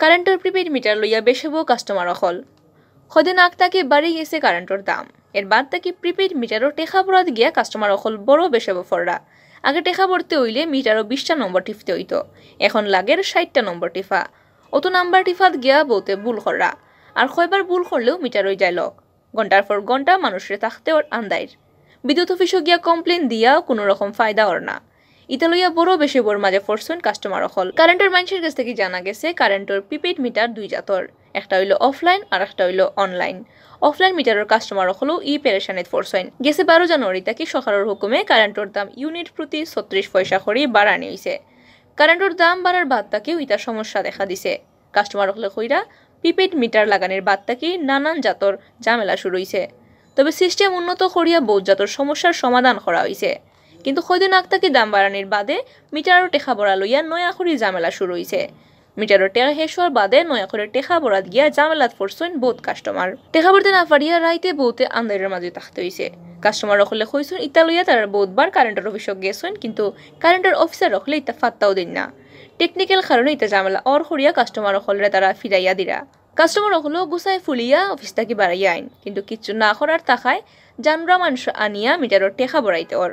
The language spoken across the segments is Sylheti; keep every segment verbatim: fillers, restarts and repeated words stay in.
কারেন্টর prepaid meter লইয়া বেশাবো কাস্টমার অকল। কয়দিন আগ থাকি বাড়ি গেছে কারেন্টর দাম। এর বাদ থাকি প্রিপেইড মিটারো টেকা ভরাত গিয়া কাস্টমার অকল বড় বেশাবো ফররা। আগে টেকা ভরতে অইলে মিটারো বিশটা নম্বর টিপতে অইতো, এখন লাগের ষাইটটা নম্বর টিপা। অত নাম্বার টিপাত গিয়া বউতে ভুল কররা, আর কয়বার ভুল করলেও মিটারই যায় লক। ঘন্টার পর ঘন্টা মানুষরে থাকতে অর আন্দাইর। বিদ্যুৎ অফিসো গিয়া কমপ্লেন দিয়াও কুনু রকম ফায়দা অর না। ইতা লইয়া বড় বেশাবর মাঝে ফরছইন কাস্টমার অকল। কারেন্টর মানষর গেছ থাকি জানা গেছে, কারেন্টর প্রিপেইড মিটার দুই জাতর, একটা অইলো অফলাইন আর একটা অইলো অনলাইন। অফলাইন মিটারর কাস্টমার অকলও ই পেরেশানিত ফরছইন। গেছে বারো জানুয়ারি থাকি সরকারর হুকুমে কারেন্টর দাম ইউনিট প্রতি ছত্রিশ পয়সা করি বাড়ানি অইছে। কারেন্টর দাম বাড়ার বাদ থাকিও ইতা সমস্যা দেখা দিছে। কাস্টমার অকলে কইরা, প্রিপেইড মিটার লাগানির বাদ থাকি নানান জাতর ঝামেলা শুরু অইছে। তবে সিস্টেম উন্নত করিয়া বউত জাতর সমস্যার সমাধান করা অইছে। কিন্তু কয়দিন আগ থাকি দাম বাড়ানির বাদে মিটারো টেকা ভরা লইয়া নয়া করি ঝামেলা শুরু অইছে। মিটারো টেকা শেষ অওয়ার বাদে নয়া করি টেকা ভরাত গিয়া ঝামেলাত ফরছইন বউত কাস্টমার। টেকা ভরতে না পারিয়া রাইতে বউতে আন্দাইরর মাঝে থাকতে অইছে। কাস্টমার অকলে কইছইন, ইতা লইয়া তারা বউতবার কারেন্টর অফিসো গেছইন, কিন্তু কারেন্টর অফিসার অকলে ইতা ফাত্তাও দেইন না। টেকনিক্যাল কারণে ইতা ঝামেলা অর করিয়া কাস্টমার অকলরে তারা ফিরাইয়া দিরা। কাস্টমার অকলও গুছাই ফুলিয়া অফিস থাকি বারাইয়া আইন, কিন্তু কিচ্ছু না করার থাকায় জানুরা মানুষ আনিয়া মিটারো টেকা ভরাইতে অর।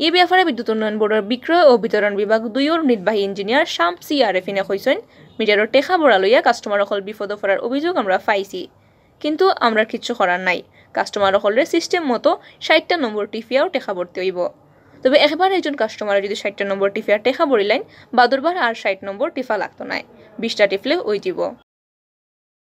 ই ব্যাপারে বিদ্যুৎ উন্নয়ন বোর্ডর বিক্রয় ও বিতরণ বিভাগ দুইর নির্বাহী ইঞ্জিনিয়ার শামসি আরেফিনে কইছইন, মিটারো টেকা ভরা লইয়া কাস্টমার অকল বিপদো ফরার অভিযোগ আমরা পাইছি, কিন্তু আমরার কিচ্ছু করার নাই। কাস্টমার অকলরে সিস্টেম মতো ষাইটটা নম্বর টিপিয়াও টেকা ভরতে অইবো। তবে একবার একজন কাস্টমারে যদি ষাইটটা নম্বর টিপিয়া টেকা ভরিলাইন, বাদরবার আর ষাইট নম্বর টিপা লাগতো নায়, বিশটা টিপলে অইযিবো।